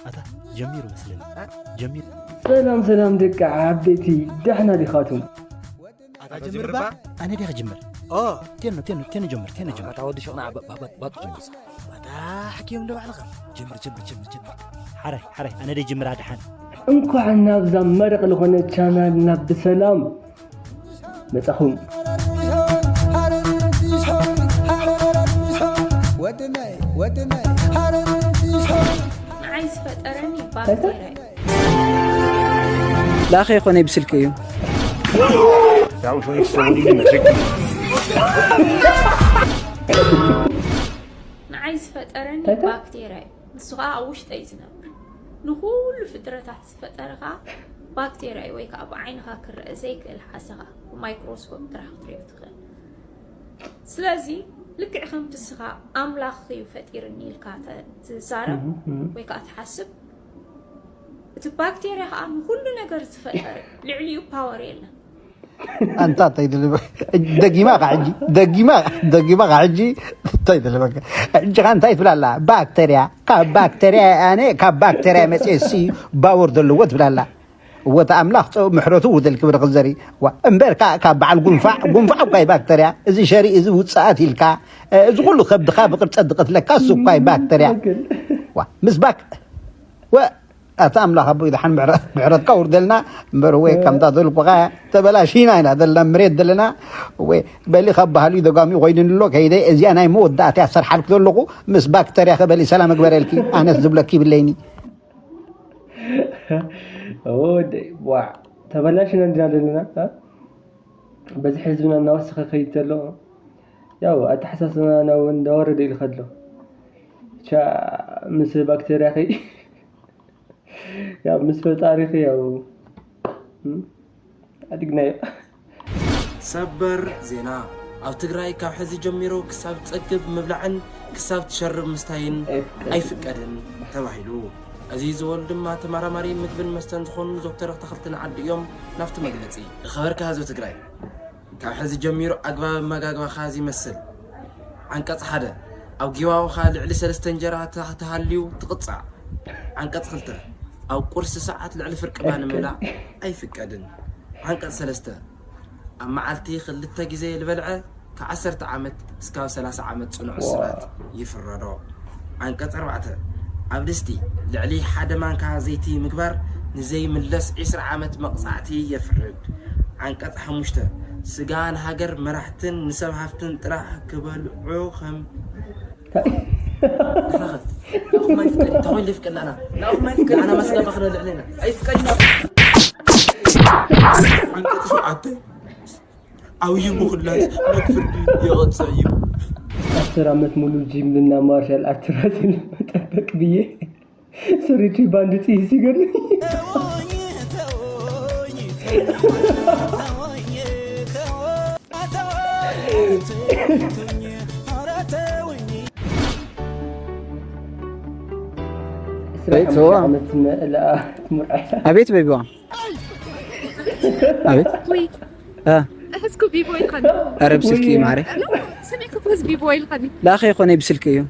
ኣታ ጀሚሩ መስለኒ። ጀሚሩ። ሰላም ሰላም ደቂ ዓበይቲ፣ ደሕና ዲኻቱም? ኣታ ጀምር ባ። ኣነ ዲኻ ጀምር። ኦ። ቴኖ ቴኖ ቴኖ ጀምር፣ ቴኖ ጀምር። ኣታ ወዲ ሸቕና ባጥ ጀምር። ኣታ ሓኪም ዶ ባዕልኻ። ጀምር ጀምር ጀምር ጀምር። ሓራይ ሓራይ ኣነ ደይ ጀምር ኣድሓን። እንኳዕ ናብዛ መረቕ ዝኾነ ቻናልና ብሰላም መጻኹም። ንዓይ ዝፈጠረኒ ባክቴርያ እዩ። ላኸ ይኾነ ብስልኪ እዩ። ንዓይ ዝፈጠረኒ ባክቴርያ እዩ። ንሱ ከዓ ኣብ ውሽጠይ ዝነብር ንኩሉ ፍጥረታት ዝፈጠረ ከዓ ባክቴርያ እዩ። ወይ ከዓ ብዓይንኻ ክረአ ዘይክእል ሓሰኻ ብማይክሮስኮፕ ጥራሕ ክትሪኦ ትኽእል። ስለዚ ልክዕ ከምቲ ንስኻ ኣምላኽ እዩ ፈጢርኒ ኢልካ ትዛረብ ወይ ከዓ ትሓስብ፣ እቲ ባክቴርያ ከዓ ንኩሉ ነገር ዝፈጠረ ልዕሊኡ ፓወር የለን። ኣንታ እንታይ ትልበ ደጊማ ካ ሕጂ ደጊማ ደጊማ ካ ሕጂ እንታይ ትልበ ሕጂ ካ እንታይ ትብላላ ባክተርያ ካብ ባክተርያ ኣነ ካብ ባክተርያ መፅኤ ሲ ባወር ዘለዎ ትብላላ። ወተ ኣምላኽ ጸው ምሕረቱ ውደል ክብሪ ክዘሪ ዋ እምበር ካ ካብ በዓል ጉንፋዕ ጉንፋዕ እኳ ባክተርያ እዚ ሸሪ እዚ ውፅኣት ኢልካ እዚ ኩሉ ከብድኻ ብቅርጸት ዝቀትለካ እሱ እኳ ባክተርያ ዋ ምስ ባክ ወ ኣታ ኣምላኽ ኣቦይ ደሓን ምሕረትካ ውርደልና እምበር ወይ ከምታ ዘልኩኻ ተበላሽና ኢና ዘለና መሬት ዘለና ወይ በሊ ካብ ባህሉ ደጋሚ ኮይኑን ኣሎ ከይደ እዚኣ ናይ መወዳእታ እያ ዝሰርሓልኩ ዘለኹ ምስ ባክተርያ ከበሊ ሰላም እግበረልኪ ኣነስ ዝብለኪ ይብለይኒ ወደይ ዋ ተበላሽና እንዲና ዘለና በዚ ህዝብና እናወሰኸ ከይድ ዘሎ ያው ኣተሓሳስባና እንዳወረደ ኢሉ ከሎ ብቻ ምስ ባክተርያ ከይ ያው ምስ ፈጣሪኺ ያው ኣድግናዮ። ሰበር ዜና፣ ኣብ ትግራይ ካብ ሕዚ ጀሚሩ ክሳብ ትፀግብ ምብላዕን ክሳብ ትሸርብ ምስታይን ኣይፍቀድን ተባሂሉ። እዚ ዝበሉ ድማ ተመራማሪ ምግብን መስተን ዝኾኑ ዶክተር ኣታኽልትን ዓዲ እዮም። ናብቲ መግለፂ ዝኸበርካ ህዝቢ ትግራይ ካብ ሕዚ ጀሚሩ ኣግባብ ኣመጋግባኻ እዚ ይመስል። ዓንቀፅ ሓደ፣ ኣብ ጊባቦኻ ልዕሊ ሰለስተ እንጀራ ተሃልዩ ትቕፃዕ። ዓንቀፅ ክልተ፣ ኣብ ቁርሲ ሰዓት ልዕሊ ፍርቂ ባኒ ምብላዕ ኣይፍቀድን። ዓንቀፅ ሰለስተ፣ ኣብ መዓልቲ ክልተ ግዜ ዝበልዐ ካብ ዓሰርተ ዓመት እስካብ ሰላሳ ዓመት ፅኑዕ እስራት ይፍረዶ። ዓንቀፅ ኣርባዕተ፣ ኣብ ድስቲ ልዕሊ ሓደ ማንካ ዘይቲ ምግባር ንዘይምለስ ዒስራ ዓመት መቕፃዕቲ የፍርድ። ዓንቀፅ ሓሙሽተ፣ ስጋ ንሃገር መራሕትን ንሰብ ሃፍትን ጥራሕ ክበልዑ ከም ዓንቀፅ ሸውዓተ፣ ዓብዪ ምኹላስ ሞት ፍርዲ የቐፅዕ እዩ። አስር ዓመት ሙሉ ጂም እና ማርሻል አርት ራሴን ለመጠበቅ ብዬ ስሪቱ ባንድ ጥይት ሲገርም ዓመት መልኣ ትምርዓያ ኣቤት በቢዋ ኣቤት ወይ እ ሕዝኩ ቢቦይ ኢልካኒ ኧረ ብስልኪ ማረ ኖ፣ ሰሚዕኩ እኮ ህዝቢ ቢቦይ ኢልካኒ ላኸ ይኾነ ብስልኪ እዩ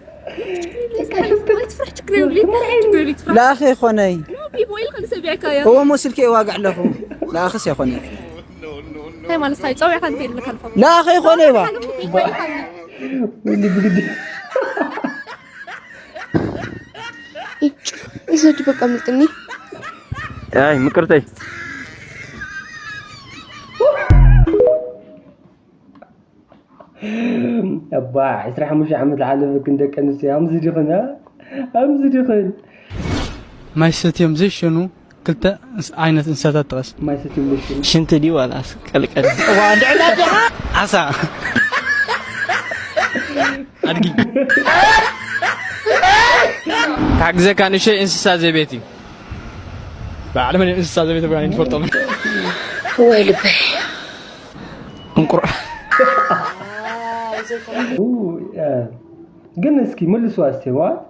ትፍራሕ ችግር የብሉ ችግር የብሉ ትፍራሕ ላኸ ይኾነይ ቢቦይ ኢልካኒ ሰሚዕካዮ እወ ሞ ስልኪ እዋግዕ ኣለኹ ላኸስ ይኾነ እንታይ ማለት ታይ ጸዊዕካ እንታይ ኢልካ ኣለኹ ላኸ ይኾነ ይባ ቢቦይ ኢልካኒ ወይኔ ብግድ እዘ ድበቃ ምልጥኒ ኣይ ምቅርተይ እባ ዕስራ ሓሙሽተ ዓመት ዝሓለፈክን ደቂ ኣንስትዮ ኣምዚ ዲኽን ኣ? ኣምዚ ዲኽን ማይ ሰትዮም ዘይሸኑ ክልተ እንስ- ዓይነት እንስሳታት ጥቀስ። ማይ ሰትዮም ዘይሽኑ ሽንቲ ድዩ ዋላስ ቀልቀል? ዓሳ ኣድጊ። ክሕግዘካ ንእሽተይ እንስሳ ዘቤት እዩ። ብዓለምን እንስሳ ዘቤት ብርሃን ትፈልጦም ወይ ልበይ እንቁር ኡ፣ እ፣ ግን እስኪ መልሱ ኣስቴ ማለት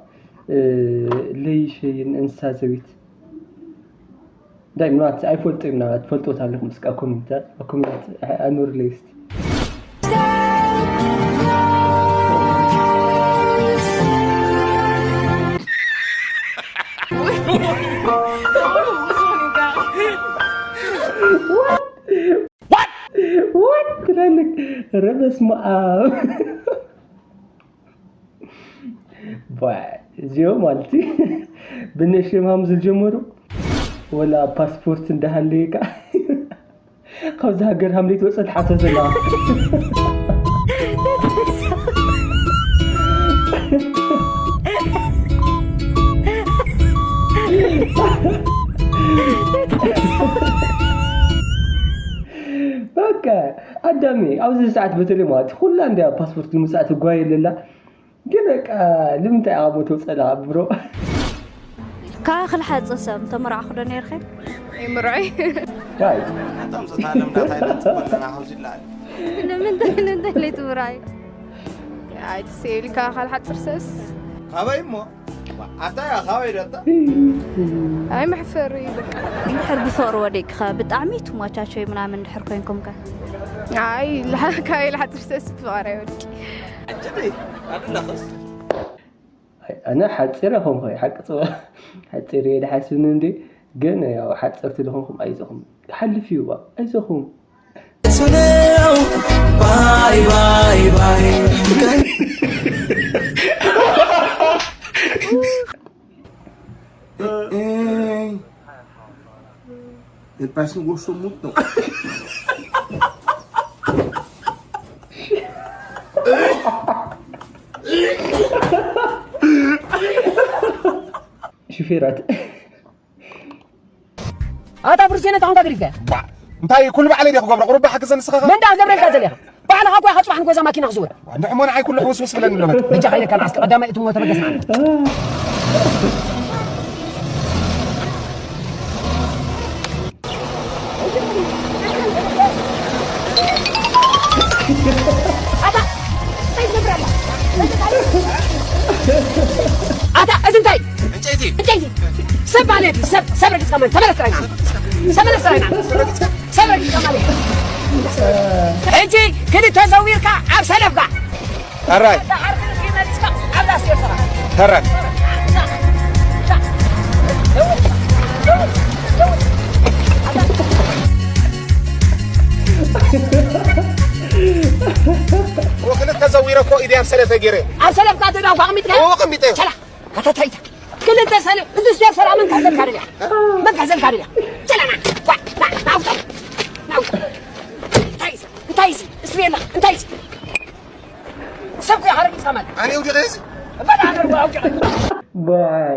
ለይሸይን እንስሳ ዘቤት እንታይ ምናት ኣይፈልጡ ምናት ትፈልጦት ኣለኩም እስካ ኮሜንታት ኮሜንት ኣኑር ለይስቲ What? What ትላለክ? ኧረ በስመ ኣብ። ቧ፣ እዚኦም ማለት ብነሽም ሃምዝ ዝጀመሩ ወላ ፓስፖርት እንዳሃለየካ ካብዚ ሃገር ሃምሌት ወፀ ትሓቶ ዘለዋ። በቃ ኣዳሚ ኣብዚ ሰዓት በተለይ ማለት ኩላ እንዲያ ፓስፖርት ንምፃእ ትጓየ ኣለላ። ግን በቃ ንምንታይ ኣብ ሞተው ጸላ ብሮ? ካብ ክልሓጽ ሰብ ተመራዕኹ ዶ ነርኺ? ይምርዐይ ዳይ እታ ለምዳታይ ነጽበለና ሐውዚ ላል ንምንታይ ንምንታይ ለይትምራይ? ኣይትስኤልካ ካልሓጽር ሰስ ካበይ እሞ ኣታ ያ ካበይ ደታ ኣይ መሕፈሪ በቃ እንድሕር ብፍቕሪ ወዲቕካ ብጣዕሚ ትማቻቸይ ምናምን እንድሕር ኮይንኩም ከ? ኣይ ካበይ ልሓጽር ሰስ ብፍቕሪ ኣይወድቂ ኣጀበይ ኣድላኸስ ኣነ ሓፂረ ኮንኮ ሓቂ ፅባ ሓፂር እየ ድሓስብኒ እንዲ ግን ያው ሓፀርቲ ልኾንኩም ኣይዞኹም ክሓልፍ እዩ ባ ኣይዞኹም Bye, bye, bye. Ele parece que não gostou muito, não. ሹፌራት ኣታ ብርሴነ ታኹንካ ገዲፍካ እንታይ ኩሉ ባዕለይ ዲኹ ገብረ ቁሩብ ሓግዘ ንስኻ መን ዳኣ ገብረልካ ዘለኻ ባዕልኻ እኮ ኢኻ ፅባሕ ንጎዛ ማኪና ክዝውር በጃኻ ኢለካ ንዓስከ ቀዳማይ እትሞ ተበገስ ንዓና ኣታ እዚ እንታይ ዕንጨይቲ ሰብ ማለት ሰብ ሰብ ረግጽካ ማለት ተመለስ ጥራይ ንዓና ተመለስ ጥራይ ንዓና ሰብ ረግጽካ ማለት ሕጂ ክልተ ዘዊርካ ኣብ ሰለፍካ ሕራይ ሕራይ ክልተ ዘዊረ እኮ ኢደይ ኣብ ሰለፈ ገይረ ኣብ ሰለፍካ ትዳ ቋቕሚጥካ ቀሚጠ ኣታ እንታይ ክልተ ሰለ እዚ ስቴር ሰራ መን ካዘልካ ደልያ መን ካዘልካ ደልያ ጨለና ናውጣ ናውጣ እንታይ እዚ እንታይ እዚ እስቤላ እንታይ እዚ ሰብ ከይ ሓረግ ይሳማል ኣነ ወዲ ሬዝ በላ ነገር ባውቂ ባይ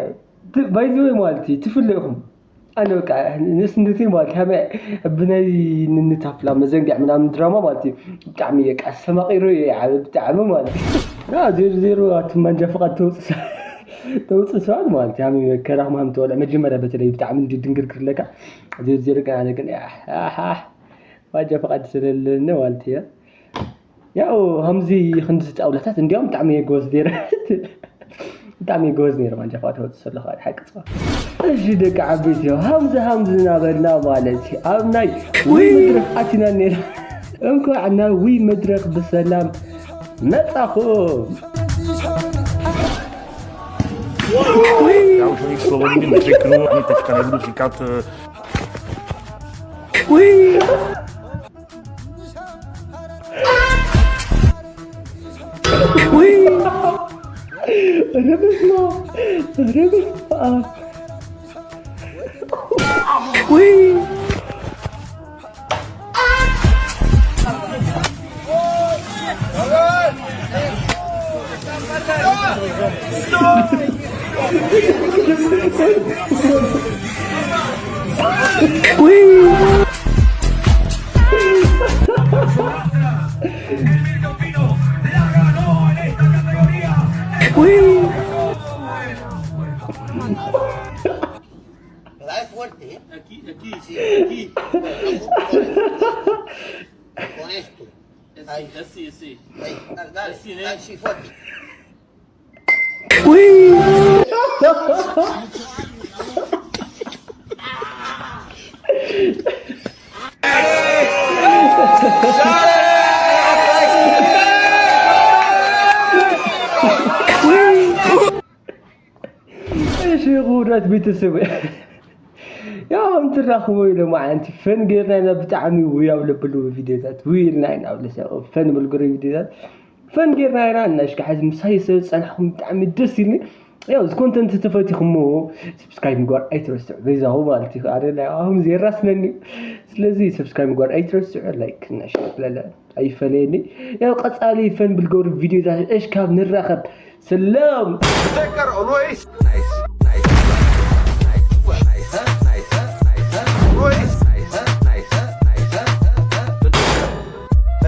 ባይ ዘ ወይ ማለት እዩ ትፍለ ኢኹም ኣነ በቃ ንስንድቲ ማለት ከመ ብናይ ንንታፍላ መዘንግዕ ምናምን ድራማ ማለት እዩ ብጣዕሚ በቃ ሰማቂሮ እየ ዓበ ብጣዕሚ ማለት እዩ ዜሮ ዜሮ ኣቲ ማንጃ ፍቃድ ተውፅእ ተውፅእ ሰባት ማለት እዩ ከራኽማ ምተወልዐ መጀመርያ በተለይ ብጣዕሚ እንዲ ድንግርግር ለካ ዜሮ ዜሮ ግን ኣነ ግን ማንጃ ፍቃድ ስለለነ ማለት እየ ያው ከምዚ ክንዲ ጣውላታት እንዲያውም ብጣዕሚ እየ ጎበዝ ነይረ ብጣዕሚ እየ ጎበዝ ነይረ ማንጃ ፋታ ወጥ ሰለኻ ሓቂ ጽባ እሺ ደቂ ዓበይቲ ከምዚ ከምዚ እናበልና ማለት ኣብ ናይ ውይ መድረክ ኣቲና ነይራ እንኳዕ ናብ ውይ መድረክ ብሰላም መጻኹም Dá o juiz falou, menino, achei que não, não tá ficando aí, ficar. Ui! ኧረ በስመ ኣብ! ኧረ በስመ ኣብ! ውይ! Dale fuerte, ¿eh? Aquí, aquí, sí, aquí. Con esto. Con esto. Ahí. Así, así. Ahí, dale, dale, dale, sí, fuerte. እሺ ይኹን ቤተሰብ ያው እንትራኽቦ ኢሎም ዓንቲ ፈን ጌርና ኢና። ብጣዕሚ ውይ ኣብ ለብሉ ቪዲዮታት ውይ ኢልና ኢና ኣብ ለሰ ፈን ብልግሪ ቪዲዮታት ፈን ጌርና ኢና። እናሽካ ሕዚ ምሳይ ሰብ ጸናሕኩም ብጣዕሚ ደስ ኢልኒ። ያው እዚ ኮንተንት ተፈቲኹሞ ሰብስክራይብ ምግባር ኣይትረስዑ። በይዛኹ ማለት እዩ ኣደ ላይ ኣሁን ዜራስነኒ። ስለዚ ሰብስክራይብ ምግባር ኣይትረስዑ። ላይክ እና ሼር ለለ ኣይፈለየኒ። ያው ቀጻሊ ፈን ብልገብሩ ቪዲዮታት እሽካብ ንራኸብ። ሰላም። تذكر always nice.